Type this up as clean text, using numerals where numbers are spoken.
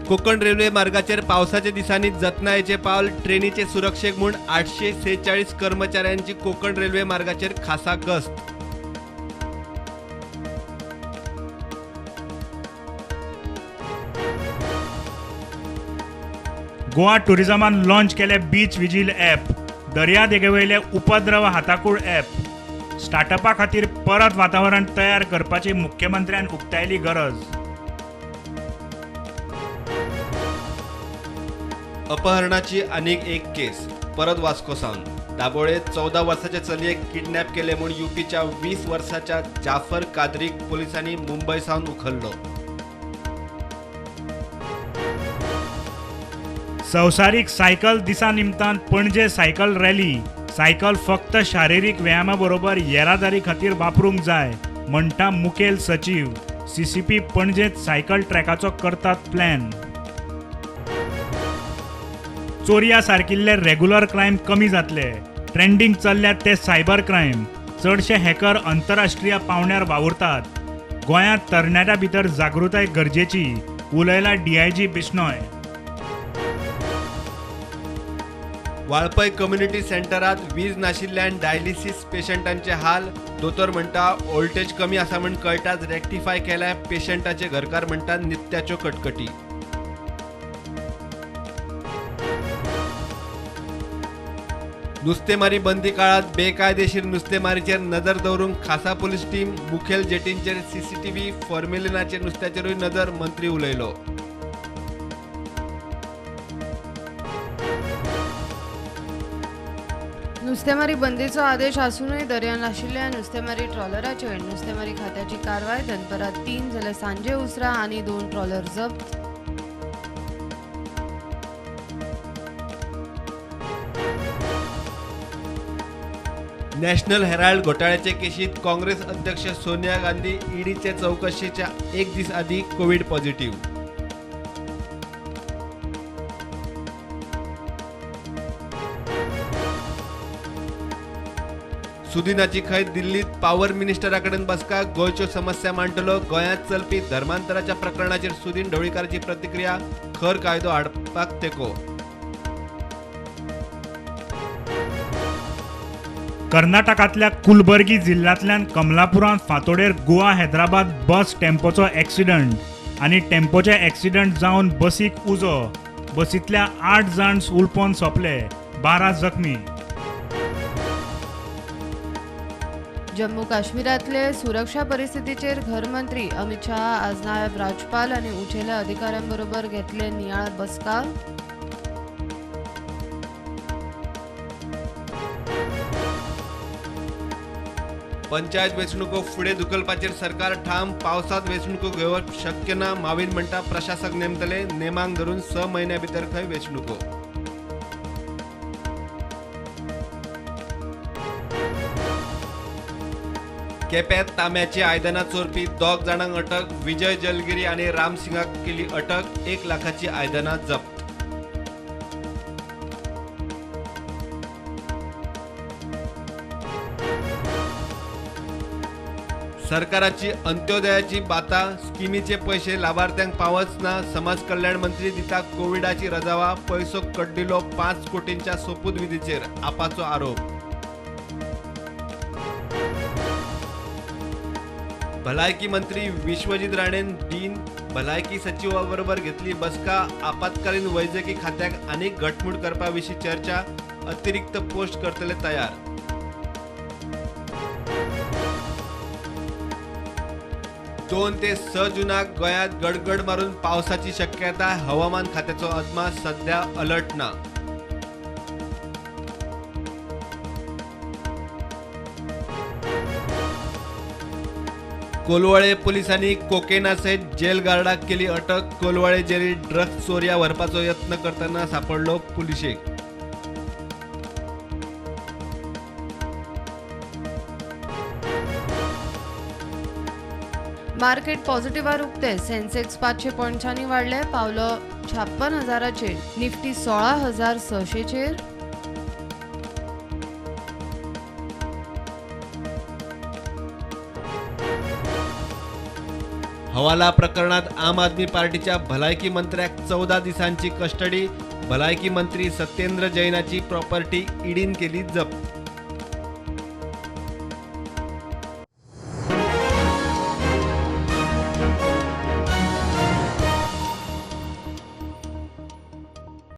Konkan railway मार्गाचेर पावसाच्या दिसांनी जतनायेचें पावल. ट्रेनीचे सुरक्षेक म्हूण 846 कर्मचाऱ्यांची कोकण रेल्वे मार्गाचेर खासा गस्त. गोवा टुरिझमान लॉन्च केले बीच विजील ॲप. दर्यादेगेवयले उपद्रव हाताकूळ ॲप. स्टार्टअपा खातीर परत वातावरण तयार करपाची मुख्यमंत्र्यान उक्तायली गरज. अपहरणाची आनीक एक केस परत वास्को सावन. दाबोळे 14 वर्साच्या चलयेक किडनॅप केले म्हूण युपीच्या 20 वर्साच्या जाफर कादरीक पोलिसांनी मुंबय सावन उखल्लो. संवसारीक सायकल दिसा निमतान पणजे सायकल रॅली. सायकल फक्त शारिरीक व्यायामा बरोबर येरादारी खातीर वापरूंक जाय म्हणटा मुखेल सचीव. सीसीपी पणजेंत सायकल ट्रॅकाचो करतात प्लॅन. चोरया सारकिल्ले रेगुलर क्रायम कमी जातले. ट्रेंडींग चल्ल्यात ते सायबर क्रायम. चडशे हॅकर आंतरराष्ट्रीय पावंड्यार वावुरतात. गोंयांत तरणाट्यां भितर जागृताय गरजेची, उलयला डीआयजी बिश्नोय. वाळपय कम्युनिटी सेंटरात वीज नाशिल्ल्यान डायलिसिस पेशंटांचे हाल. दोतोर म्हणटा व्होल्टेज कमी आसा म्हूण कळटाच रेक्टिफाय केल्यार पेशंटाचे घरकार म्हणटात नित्याच्यो कटकटी. नुस्तेमारी बंदी काळात बेकायदेशीर नुस्तेमारीचेर नजर दवरूंक खासा पोलीस टीम. मुखेल जेटींचेर सीसीटीव्ही, फॉर्मेलिनाचे नुस्त्याचेरूय नजर, मंत्री उलयलो. नुस्तेमारी बंदीचो आदेश आसूनय दर्यांत आशिल्ल्या नुस्तेमारी ट्रॉलराचेर नुस्तेमारी खात्याची कारवाय. दनपरां 3 जाल्यार सांजे उसरां आनी 2 ट्रॉलर जप्त. नॅशनल हेराल्ड घोटाळ्याचे केशीत काँग्रेस अध्यक्ष सोनिया गांधी ईडीचे चौकशीच्या एक दीस आधी कोविड पॉझिटिव्ह. सुदिनाची खंय दिल्लीत पावर मिनिस्टराकडेन बसका. गोंयच्यो समस्या मांडटलो. गोंयांत चलपी धर्मांतराच्या प्रकरणाचेर सुदीन ढवळीकाराची प्रतिक्रिया. खर कायदो हाडपाक तेंको. कर्नाटकांतल्या कुलबर्गी जिल्ल्यांतल्यान कमलापुरांत फांतोडेर गोवा हैदराबाद बस टेम्पोचो एक्सिडंट आनी टेम्पोचे एक्सिडंट जावन बसीक उजो. बसींतल्या 8 जाण उलपोन सोंपले, 12 जखमी. जम्मू काश्मीरातले सुरक्षा परिस्थितीचेर घरमंत्री अमित शहा आज नायब राज्यपाल आनी उंचेल्या अधिकाऱ्यांबरोबर घेतले नियाळ बसका. पंचायत वेंचणुको फुडें धुकलपाचेर सरकार ठाम. पावसांत वेंचणुको घेवप शक्य ना. मावीन म्हणटा प्रशासक नेमतले. नेमांक धरून 6 म्हयन्यां भितर खंय वेंचणुको. केप्यांत तांब्याची आयदनां चोरपी 2 जाणांक अटक. विजय जलगिरी आनी रामसिंगाक केली अटक. 1 लाखाची आयदनां जप्त. सरकाराची अंत्योदयाची बाता. स्किमीचे पैशे लाभार्थ्यांक पावच ना. समाज कल्याण मंत्री दिता कोविडाची रजावा. पैसो कड्डिलो 5 कोटींच्या सोपूतविधीचेर आपाचो आरोप. भलायकी मंत्री विश्वजीत राणेन डीन भलायकी सचिवा बरोबर घेतली बसका. आपत्कालीन वैजकी खात्याक आनीक घटमूट करपा विशीं चर्चा. अतिरिक्त पोस्ट करतले तयार. 2 ते 6 जूनाक गोंयांत गडगड मारून पावसाची शक्यता. हवामान खात्याचो अदमास. सध्या अलर्ट ना. कोलवाळे पोलिसांनी कोकेना सयत जेल गार्डाक केली अटक. कोलवाळे जेलीत ड्रग्ज चोरया व्हरपाचो यत्न करतना सांपडलो पुलिशेक. मार्केट पॉझिटिव्हार उक्ते. सेन्सेक्स 500 पॉयंट्सांनी वाडले, पावलो 56,000चेर. निफ्टी 16,600चेर. हवाला प्रकरणात आम आदमी पार्टीच्या भलायकी मंत्र्याक 14 दिसांची कस्टडी. भलायकी मंत्री सत्येंद्र जैनाची प्रॉपर्टी ईडीन केली जप्त.